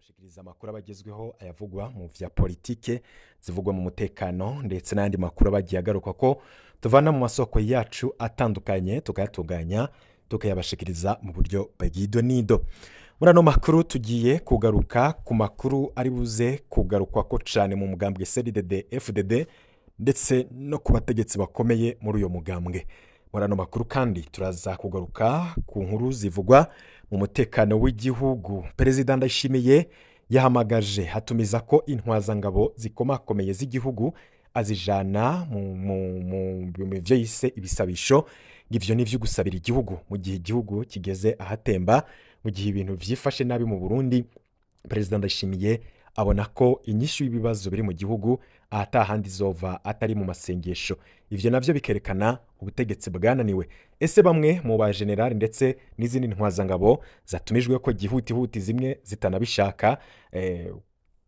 Kubashikiriza amakuru abagezweho ayavugwa mu vya politike, zivugwa mu mutekano, ndetse n'ayandi makuru abagiye agaruka ko tuvana mu masoko yacu atandukanye, tukayatunganya, tukayabashikiriza mu buryo bw'ido nido. Muri ano makuru tugiye kugaruka ku makuru ari buze kugarukwa ko cane mu mugambwe CNDD FDD, ndetse no ku bategetsi bakomeye muri uyo mugambwe. Muri ano makuru kandi turaza kugaruka ku nkuru zivugwa mu mutekano w'igihugu. Perezida Ndayishimiye yahamagaje hatumiza ko intwazangabo zikomakomeye z'igihugu, azijana mu byo yise ibisabisho. Ivyo ni ivyo gusabira igihugu mu gihe igihugu kigeze ahatemba, mu gihe ibintu vyifashe nabi mu Burundi. Perezida Ndayishimiye abona ko inyishu y'ibibazo biri mu gihugu atahandi izova atari mu masengesho. Ivyo navyo bikerekana ubutegetsi bwananiwe. Ese bamwe mu ba generali ndetse n'izindi ntwazangabo zatumijwe ko gihutihuti, zimwe zitanabishaka,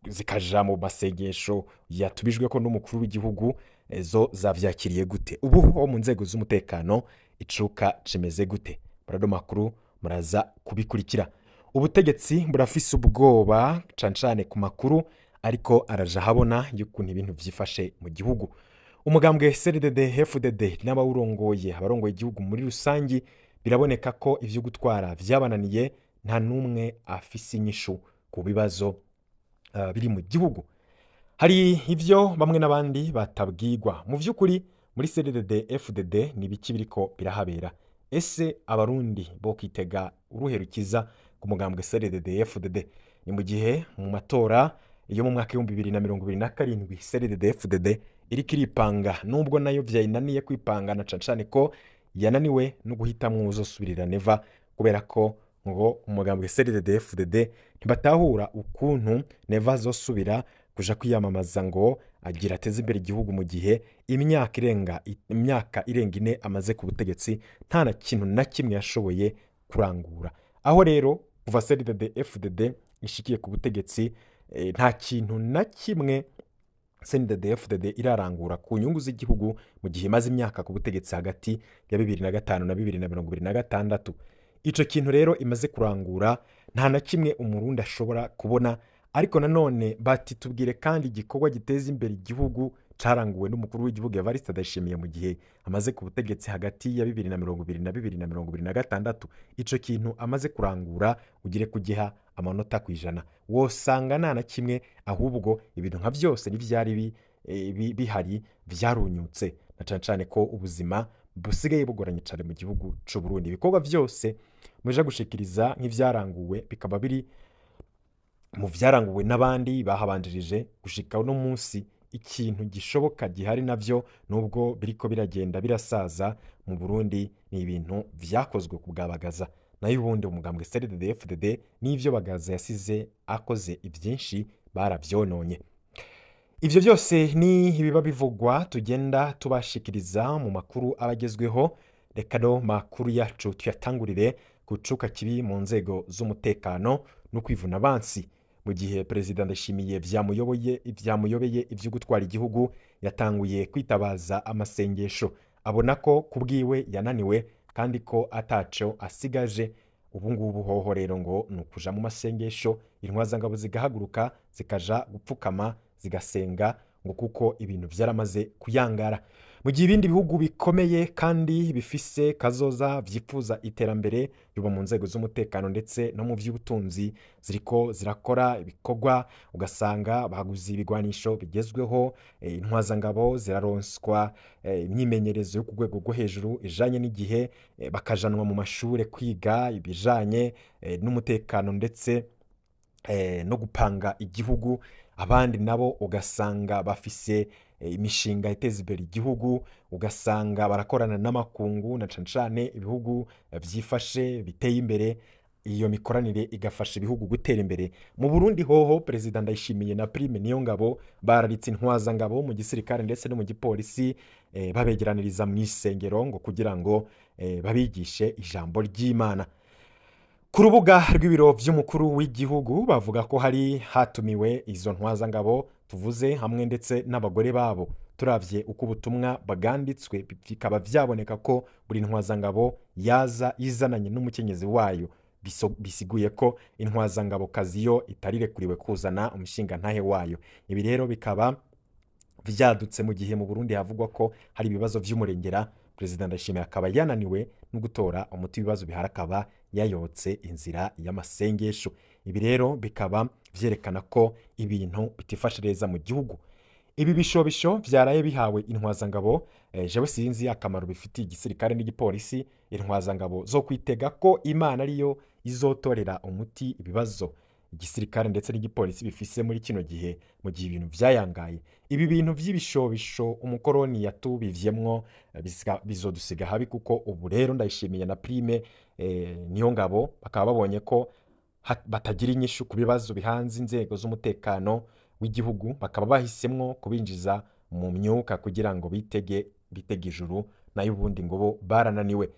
zikaja mu masengesho yatumijwe ko n'umukuru w'igihugu, zo zavyakiriye gute? Ubu ho mu nzego z'umutekano icuka cimeze gute? Muri ano makuru muraza kubikurikira. Ubutegetsi burafise ubwoba cane cane ku makuru ariko araja habona y'ukuntu ibintu vyifashe mu gihugu. Umugambwe CNDD FDD n'abawurongoye, abarongoye igihugu muri rusangi, biraboneka ko ivyo gutwara vyabananiye, nta numwe afise inyishu ku bibazo biri mu gihugu. Hari ivyo bamwe n'abandi batabwirwa. Mu vy'ukuri muri CNDD FDD ni biki biriko birahabera? Ese Abarundi bo kwitega uruhe rukiza ku mugambwe CNDD FDD? Ni mu gihe mu matora iyo mu mwaka 2027 CNDD FDD iriko iripanga, nubwo nayo vyayinaniye kwipanga, na cane cane ko yananiwe no guhitamwo uzosubirira Neva, kubera ko ngo umugambwe CNDD FDD ntibatahura ukuntu Neva azosubira kuja kwiyamamaza ngo agira ateze imbere igihugu, mu gihe imyaka irenga 4 amaze ku butegetsi nta na kintu na kimwe yashoboye kurangura. Aho rero kuva CNDD FDD ishikiye ku butegetsi, nta kintu na kimwe CNDD FDD irarangura ku nyungu z'igihugu, mu gihe imaze imyaka ku butegetsi hagati ya 2005 na 2026. Ico kintu rero imaze kurangura nta na kimwe Umurundi ashobora kubona. Ariko nanone bati: "Tubwire kandi igikorwa giteza imbere igihugu caranguwe n'umukuru w'igihugu Evariste Ndayishimiye mu gihe amaze ku butegetsi hagati ya 2020 na 2026. Ico kintu amaze kurangura ugire kugiha amanota ku 100, wosanga nta na kimwe, ahubwo ibintu nka vyose n'ivyari bihari vyarunyutse, na cane cane ko ubuzima busigaye bugoranye cane mu gihugu c'u Burundi. Ibikorwa vyose muja gushikiriza nk'ivyaranguwe bikaba biri mu vyaranguwe n'abandi bahabanjirije gushika uno munsi. Ikintu gishoboka gihari navyo, nubwo biriko biragenda birasaza mu Burundi, ni ibintu vyakozwe ku bwa Bagaza. Nayo ubundi umugambwe CNDD FDD n'ivyo Bagaza yasize akoze, ivyinshi baravyononye. Ivyo byose ni ibiba bivugwa tugenda tubashikiriza mu makuru abagezweho. Reka no makuru yacu tuyatangurire kucuka kibi mu nzego z'umutekano no kwivuna abansi. Mu gihe Perezida Ndayishimiye vyamuyoboye, vyamuyobeye ivyo gutwara igihugu, yatanguye kwitabaza amasengesho, abona ko kubwiwe yananiwe kandi ko ataco asigaje. Ubu ngubu hoho rero ngo ni ukuja mu masengesho, intwazangabo zigahaguruka, zikaja gupfukama, zigasenga, ngo kuko ibintu vyaramaze kuyangara. Mu gihe ibindi bihugu bikomeye kandi bifise kazoza vyifuza iterambere, yuba mu nzego z'umutekano ndetse no mu vy'ubutunzi, ziriko zirakora ibikorwa, ugasanga baguze ibigwanisho bigezweho, intwazangabo ziraronswa imyimenyerezo yo ku rwego rwo hejuru ijanye n'igihe, bakajanwa mu mashure kwiga ibijanye n'umutekano ndetse no gupanga igihugu. Abandi nabo ugasanga bafise imishinga iteza imbere igihugu, ugasanga barakorana n'amakungu, na cane cane ibihugu vyifashe biteye imbere. Iyo mikoranire igafasha ibihugu gutera imbere. Mu Burundi hoho, Perezida Ndayishimiye na Prime Niyongabo bararitse intwazangabo mu gisirikare ndetse no mu gipolisi, babegeraniriza mu isengero ngo kugira ngo babigishe ijambo ry'Imana. Ku rubuga rw'ibiro vy'umukuru w'igihugu bavuga ko hari hatumiwe izo ntwazangabo tuvuze hamwe ndetse n'abagore babo. Turavye uko ubutumwa bwanditswe, bikaba vyaboneka ko buri ntwazangabo yaza izananye n'umukenyezi wayo. Bisiguye ko intwazangabokazi yo itarirekuriwe kuzana umushingantahe wayo. Ibi rero bikaba vyadutse mu gihe mu Burundi havugwa ko hari ibibazo vy'umurengera. Perezida Ndayishimiye akaba yananiwe no gutora umuti w'ibibazo bihari, akaba yayotse inzira y'amasengesho. Ibi rero bikaba vyerekana ko ibintu bitifashe neza mu gihugu. Ibi bishobisho vyaraye bihawe intwazangabo, jewe sinzi akamaro bifitiye igisirikare n'igipolisi. Intwazangabo zo kwitega ko Imana ariyo izotorera umuti ibibazo igisirikare ndetse n'igipolisi bifise muri kino gihe, mu gihe ibintu vyayangaye. Ibi bintu vy'ibishobisho umukoroni yatubivyemwo bizodusiga habi, kuko ubu rero Ndayishimiye na Prime niyo ngabo bakaba babonye ko batagira inyishu ku bibazo bihanze inzego z'umutekano w'igihugu, bakaba bahisemwo kubinjiza mu myuka kugira ngo bitege ijuru, nayo ubundi ngo bo barananiwe.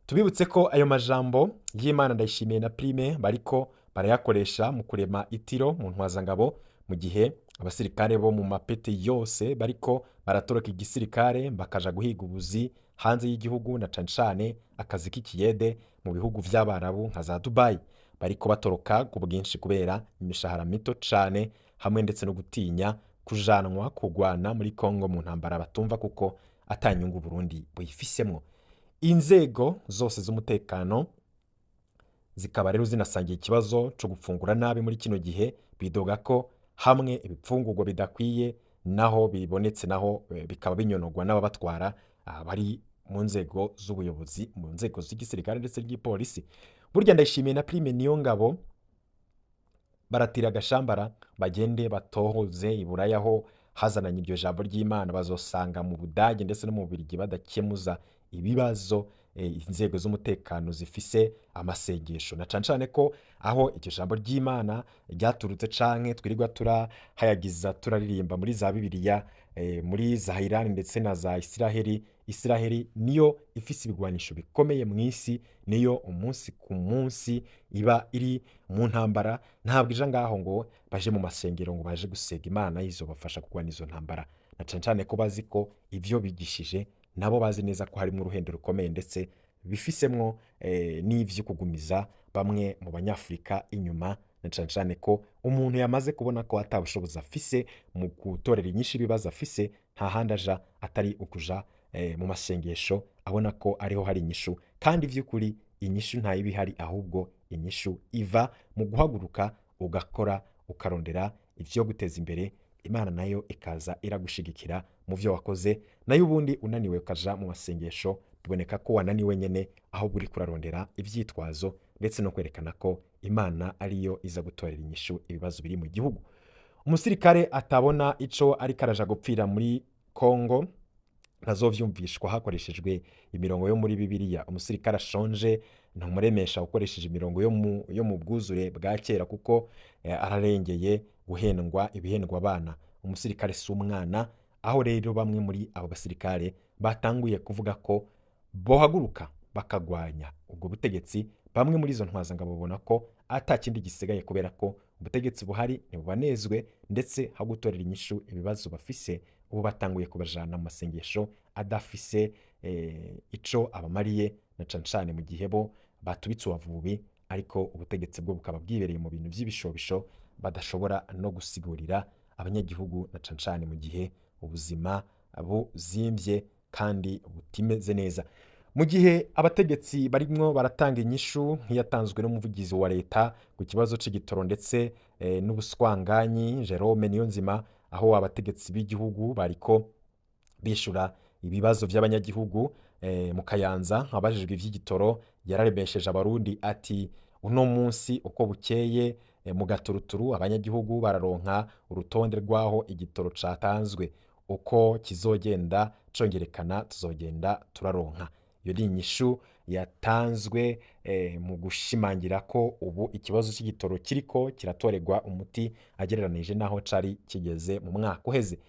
Tubibutse ko ayo majambo y'Imana Ndayishimiye na Prime bariko barayakoresha mu kurema itiro mu ntwazangabo, mu gihe abasirikare bo mu mapete yose bariko baratoroka igisirikare bakaja guhiga ubuzi hanze y'igihugu, na cane cane akazi k'ikiyede mu bihugu vy'Abarabu nka za Dubai. Bariko batoroka ku bwinshi kubera imishahara mito cane, hamwe ndetse no gutinya kujanwa kugwana muri Kongo mu ntambara batumva, kuko atanyungu Burundi buyifisemwo. Inzego zose z'umutekano zikaba rero zinasangiye ikibazo co gupfungura nabi muri kino gihe, bidoga ko hamwe ibipfungurwa bidakwiye, naho bibonetse naho bikaba binyonogwa n'ababatwara bari mu nzego z'ubuyobozi, mu nzego z'igisirikare ndetse n'igipolisi. Burya Ndayishimiye na Prime niyo ngabo baratira agashambara, bagende batohoze iburaya aho hazananye iryo jambo ry'Imana, bazosanga mu Budage ndetse no mu Bubiligi badakemuza ibibazo inzego z'umutekano zifise amasengesho, na cane cane ko aho iryo jambo ry'Imana ryaturutse canke twirirwa turahayagiza turaririmba muri za Bibiliya, muri za Iran ndetse na za Isiraheli. Isiraheli niyo ifise ibigwanisho bikomeye mu isi, niyo umunsi ku munsi iba iri mu ntambara. Ntabwo ija ngaho ngo baje mu masengero ngo baje gusega Imana izobafasha kurwana izo ntambara, na cane cane ko bazi ko ivyo bigishije nabo bazi neza ko harimo uruhendo rukomeye, ndetse bifisemwo n'ivyo kugumiza bamwe mu banyafurika inyuma, na cane cane ko umuntu yamaze kubona ko ata bushobozi afise mu gutorera inyishu ibibazo afise, nta handi aja atari ukuja mu masengesho, abona ko ariho hari inyishu. Kandi vy'ukuri inyishu ntayiba ihari, ahubwo inyishu iva mu guhaguruka ugakora, ukarondera ivyo guteza imbere, Imana nayo ikaza iragushigikira mu vyo wakoze. Nayo ubundi unaniwe ukaja mu masengesho, biboneka ko wananiwe nyene, ahubwo uriko urarondera ivyitwazo ndetse no kwerekana ko Imana ariyo iza gutorera inyishu ibibazo biri mu gihugu. Umusirikare atabona ico ariko araja gupfira muri Kongo ntazovyumvishwa hakoreshejwe imirongo yo muri Bibiliya. Umusirikare ashonje ntumuremesha ukoresheje imirongo yo mu bwuzure bwa kera, kuko ararengeye guhendwa ibihendwa abana. Umusirikare si umwana. Aho rero bamwe muri abo basirikare batanguye kuvuga ko bohaguruka bakagwanya ubwo butegetsi. Bamwe muri izo ntwazangabo babona ko ata kindi gisigaye, kubera ko ubutegetsi buhari ntibubanezwe, ndetse aho gutorera inyishu ibibazo bafise, ubu batanguye kubajana mu masengesho adafise ico abamariye, na cane cane mu gihe bo batubitse uwavubi, ariko ubutegetsi bwo bukaba bwibereye mu bintu vy'ibishobisho badashobora no gusigurira abanyagihugu, na cane cane mu gihe ubuzima buzimvye kandi butimeze neza. Mu gihe abategetsi barimwo baratanga inyishu nk'iyatanzwe n'umuvugizi wa leta ku kibazo c'igitoro ndetse n'ubuswanganyi Jerome Niyonzima, aho abategetsi b'igihugu bariko bishura ibibazo vy'abanyagihugu mu Kayanza, abajijwe ivy'igitoro yararemesheje abarundi ati uno munsi uko bukeye mu gaturuturu abanyagihugu bararonka urutonde rw'aho igitoro catanzwe, uko kizogenda congerekana tuzogenda turaronka. Iyo ni inyishu yatanzwe mu gushimangira ko ubu ikibazo cy'igitoro kiriko kiratorerwa umuti agereranije naho cari kigeze mu mwaka uheze.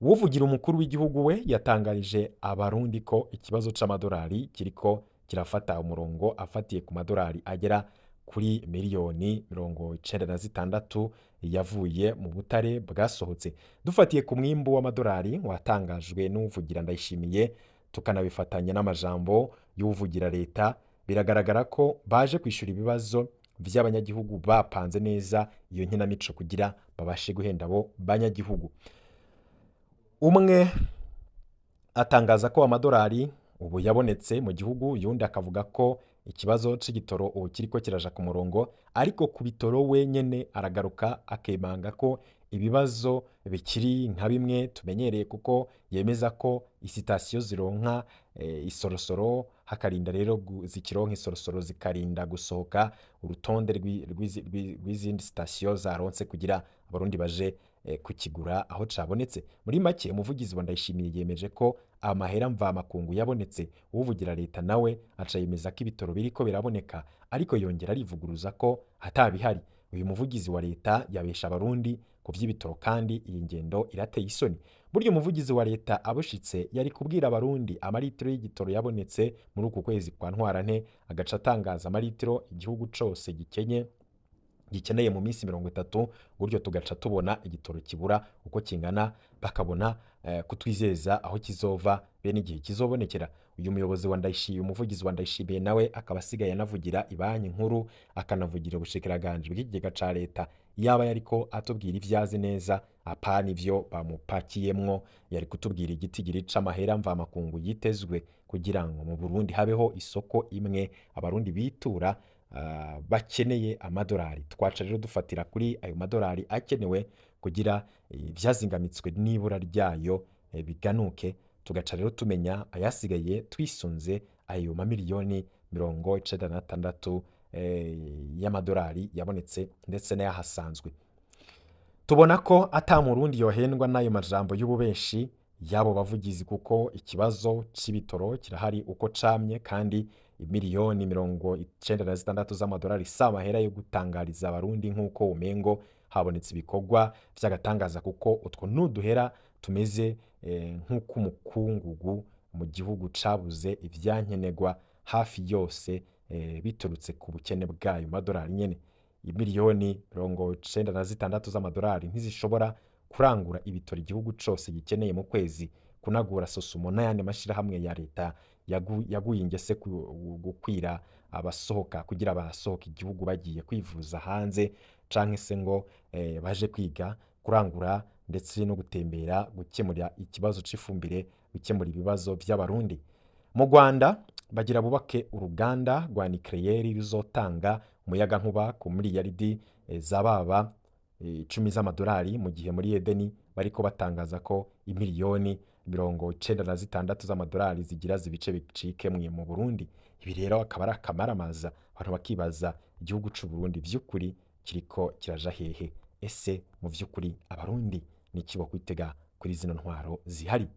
Uwuvugira umukuru w'igihugu we yatangarije abarundi ko ikibazo c'amadolari kiriko kirafata umurongo, afatiye ku madolari agera kuri miliyoni 96 yavuye mu butare bwasohotse. Dufatiye ku mwimbu w'amadolari watangajwe n'uwuvugira Ndayishimiye, tukanabifatanya n'amajambo y'uwuvugira leta, Biragaragara ko baje kwishura ibibazo vy'abanyagihugu bapanze neza iyo nkinamico kugira babashe guhenda abo banyagihugu. Umwe atangaza ko amadolari ubu yabonetse mu gihugu, yundi akavuga ko ikibazo c'igitoro ubu kiriko kiraja ku murongo, ariko ku bitoro we nyene aragaruka akemanga ko ibibazo bikiri nka bimwe tumenyereye, kuko yemeza ko isitasiyo zironka isorosoro, hakarinda rero zikironka isorosoro zikarinda gusohoka urutonde rw'izindi sitasiyo zaronse kugira abarundi baje kukigura aho cabonetse. Muri make, umuvugizi wa Ndayishimiye yemeje ko amahera mvamakungu yabonetse, uwuvugira leta nawe aca yemeza ko ibitoro biriko biraboneka, ariko yongera arivuguruza ko atabihari. Uyu muvugizi wa leta yabesha abarundi ku vy'ibitoro, kandi iyi ngendo irateye isoni. Burya umuvugizi wa leta abushitse yari kubwira abarundi amaritiro y'igitoro yabonetse muri uku kwezi kwa Ntwarante, agaca atangaza amaritiro igihugu cose gikeneye mu minsi 30, gutyo tugaca tubona igitoro kibura uko kingana, bakabona kutwizeza aho kizova bene igihe kizobonekera. Uyu muyobozi wa Ndayishimiye, umuvugizi wa Ndayishimiye nawe akaba asigaye anavugira ibanki nkuru, akanavugira ubushikiranganje bw'ikigega ca leta. Yaba yariko atubwira ivyazi neza, apana ivyo bamupakiyemwo, yari kutubwira igitigiri c'amahera mvamakungu yitezwe kugira ngo mu Burundi habeho isoko imwe abarundi bitura bakeneye amadolari. Twaca rero dufatira kuri ayo madolari akenewe kugira ivyazingamitswe n'ibura ryayo biganuke, tugaca rero tumenya ayasigaye twisunze ayo mamiliyoni 96 y'amadolari yabonetse ndetse n'ayahasanzwe. Tubona ko ata murundi yohendwa n'ayo majambo y'ububeshi y'abo bavugizi, kuko ikibazo c'ibitoro kirahari uko camye, kandi imiliyoni 96 z'amadolari si amahera yo gutangariza abarundi nk'uko umengo habonetse ibikorwa vy'agatangaza, kuko utwo nuduhera tumeze nk'uko umukungugu mu gihugu cabuze ivyankenerwa hafi yose biturutse ku bukene bwayo madolari nyene. Imiliyoni 96 z'amadolari ntizishobora kurangura ibitoro igihugu cose gikeneye mu kwezi, kunagura sosumo n'ayandi mashirahamwe ya leta yaguye ingese gukwira abasohoka kugira basohoka igihugu bagiye kwivuza hanze canke se ngo baje kwiga, kurangura ndetse no gutembera, gukemura ikibazo c'ifumbire, gukemura ibibazo vy'abarundi. Mu Rwanda bagira bubake uruganda rwa nucléaire ruzotanga umuyagankuba ku miliyaridi zababa 10 z'amadolari, mu gihe muri Edeni bariko batangaza ko imiliyoni 96 z'amadolari zigira zibice bicike mu Burundi. Ibi rero akaba ari akamaramaza, abantu bakibaza igihugu c'u Burundi vy'ukuri kiriko kiraja hehe? Ese mu vy'ukuri abarundi niki bokwitega kuri zino ntwaro zihari?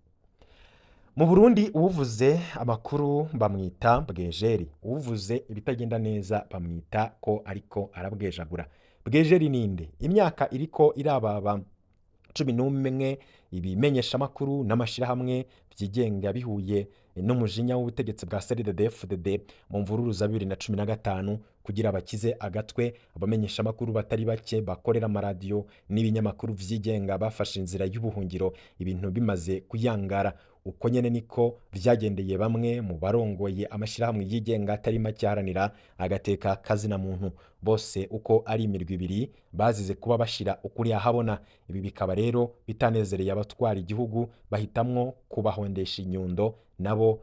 Mu Burundi uwuvuze amakuru bamwita bwejeri, uwuvuze ibitagenda neza bamwita ko ariko arabwejagura. Bwejeri ninde? Imyaka iriko irababa 11 ibimenyeshamakuru n'amashirahamwe vyigenga bihuye n'umujinya w'ubutegetsi bwa CNDD-FDD mu mvururu za 2015 kugira bakize agatwe abamenyeshamakuru batari bake bakorera amaradiyo n'ibinyamakuru vyigenga bafashe inzira y'ubuhungiro, ibintu bimaze kuyangara. Uko nyene niko vyagendeye bamwe mu barongoye amashirahamwe yigenga atari make aharanira agateka kazina muntu. Bose uko ari imirwi ibiri bazize kuba bashira ukuri ahabona. Ibi bikaba rero bitanezereye abatwara igihugu, bahitamwo kubahondesha inyundo, nabo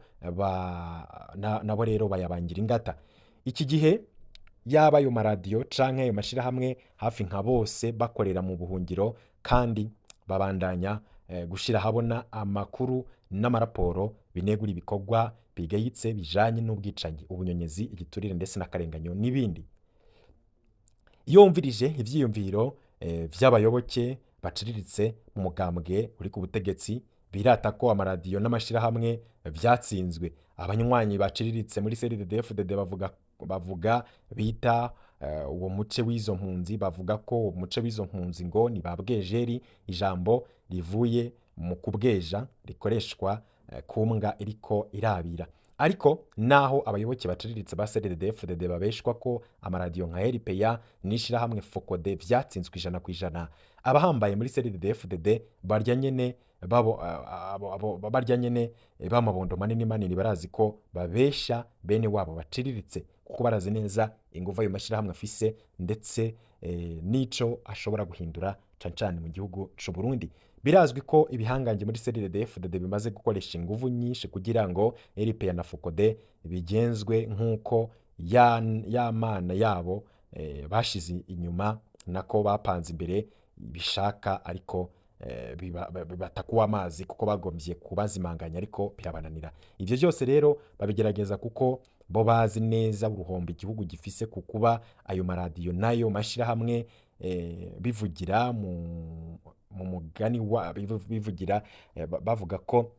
rero bayabangira ingata. Iki gihe yaba ayo maradiyo canke ayo mashirahamwe hafi nka bose bakorera mu buhungiro, kandi babandanya gushira habona amakuru n'amaraporo binegura ibikorwa bigayitse bijanye n'ubwicanyi, ubunyonyezi, igiturire ndetse n'akarenganyo n'ibindi. Iyo wumvirije ivyiyumviro vy'abayoboke baciriritse mu mugambwe uri ku butegetsi, birata ko amaradiyo n'amashirahamwe vyatsinzwe. Abanywanyi baciriritse muri CNDD-FDD bavuga bita uwo muce w'izo mpunzi, bavuga ko uwo muce w'izo mpunzi ngo ni ba bwejeri, ijambo rivuye mu kubweja rikoreshwa ku mbwa iriko irabira. Ariko naho abayoboke baciriritse ba CNDD-FDD babeshwa ko amaradiyo nka RPA n'ishirahamwe FOCODE vyatsinzwe 100%, abahambaye muri CNDD-FDD barya nyene babo barya nyene b'amabondo manini manini barazi ko babesha bene wabo baciriritse, kuko barazi neza inguvu ayo mashirahamwe afise ndetse n'ico ashobora guhindura cane cane mu gihugu c'u Burundi. Birazwi ko ibihangange muri CNDD-FDD bimaze gukoresha inguvu nyinshi kugira ngo RPA na FOCODE bigenzwe nk'uko ya mana yabo bashize inyuma nako bapanze imbere bishaka, ariko batakuwa amazi kuko bagombye kubazimanganya, ariko birabananira. Ivyo byose rero babigerageza kuko bo bazi neza uruhombo igihugu gifise ku kuba ayo maradiyo nayo mashirahamwe bivugira mu mugani wa bivugira bavuga ko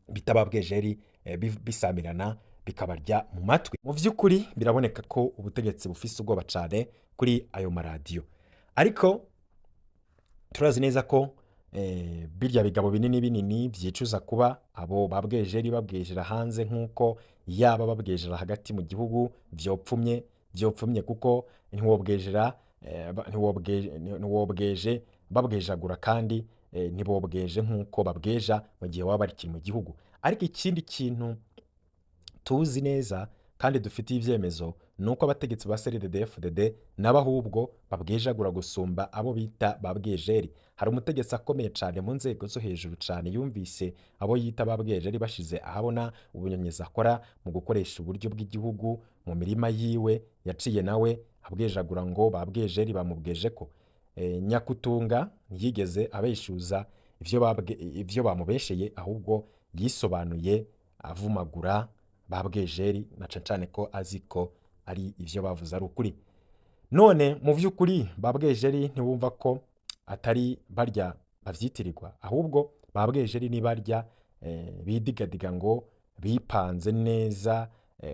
bitababwejeri bisamirana bikabarya mu matwi. Mu vy'ukuri biraboneka ko ubutegetsi bufise ubwoba cane kuri ayo maradiyo, ariko turazi neza ko birya bigabo binini binini vyicuza kuba abo babwejeri babwejera hanze nk'uko yaba babwejera hagati mu gihugu vyopfumye kuko ntiwobwejera ntiwobweje babwejagura kandi ntibobweje nk'uko babweja mu gihe waba bari mu gihugu. Ariko ikindi kintu tuzi neza kandi dufitiye ivyemezo nuko abategetsi ba CNDD-FDD nabo ahubwo babwejagura gusumba abo bita babwejeri. Hari umutegetsi akomeye cane mu nzego zo hejuru cane yumvise abo yita babwejeri bashize ahabona ubunyonyezi akora mu gukoresha uburyo bw'igihugu mu mirima yiwe, yaciye nawe abwejagura ngo babwejeri bamubweje ko Nyakutunga ntiyigeze abeshuza ivyo bamubesheye, ahubwo yisobanuye avumagura babwejeri na cane cane ko azi ko ari ivyo bavuze ari ukuri. None mu vy'ukuri babwejeri ntiwumva ko atari barya bavyitirirwa, ahubwo babwejeri ni barya bidigadiga ngo bipanze neza,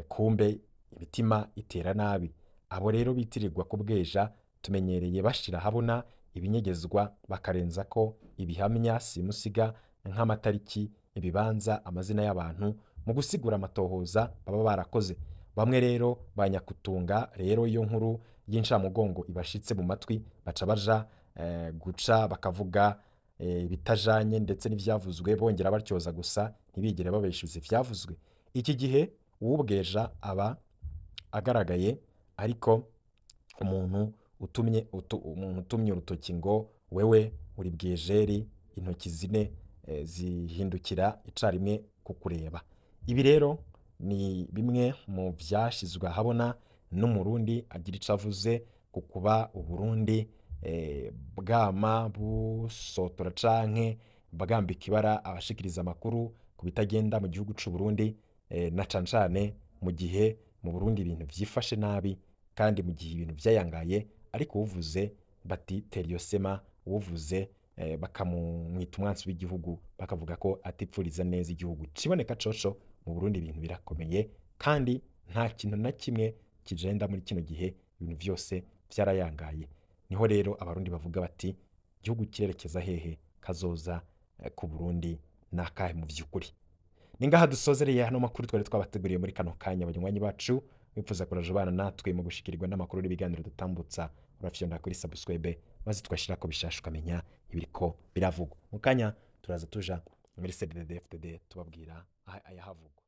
kumbe imitima itera nabi. Abo rero bitirirwa kubweja tumenyereye bashira habona ibinyegezwa bakarenza ko ibihamya simusiga nk'amatariki, ibibanza, amazina y'abantu mu gusigura amatohoza baba barakoze. Bamwe rero ba Nyakutunga rero iyo nkuru y'incamugongo ibashitse mu matwi baca baja guca bakavuga ibitajanye ndetse n'ivyavuzwe, bongera batyoza gusa ntibigere babeshuza ivyavuzwe. Iki gihe uwubweja aba agaragaye, ariko umuntu utumye urutoki ngo wewe uri bwejeri, intoki zine zihindukira icarimwe kukureba. Ibi rero ni bimwe mu vyashizwe ahabona n'Umurundi agira ico avuze ku kuba Uburundi bwama busotora canke bwambika ibara abashikiriza amakuru ku bitagenda mu gihugu c'u Burundi, na cane cane mu gihe mu Burundi ibintu vyifashe nabi kandi mu gihe ibintu vyayangaye, ariko uwuvuze bati tera iyo sema, uwuvuze bakamwita umwansi w'igihugu, bakavuga ko atipfuriza neza igihugu. Ciboneka coco mu Burundi ibintu birakomeye kandi nta kintu na kimwe kijenda muri kino gihe, ibintu vyose vyarayangaye. Niho rero abarundi bavuga bati igihugu kirerekeza hehe, kazoza ku Burundi nakahe mu vy'ukuri. Ni ngaha dusozereye hano makuru twari twabateguriye muri kano kanya. Abanywanyi bacu wifuza kuraje abana natwe mu gushikirirwa n'amakuru n'ibiganiro dutambutsa, urafyonda kuri subscribe maze tugashirako bishasha ukamenya ibiriko biravugwa. Mu kanya turaza tuja muri CNDD-FDD tubabwira ayahavugwa.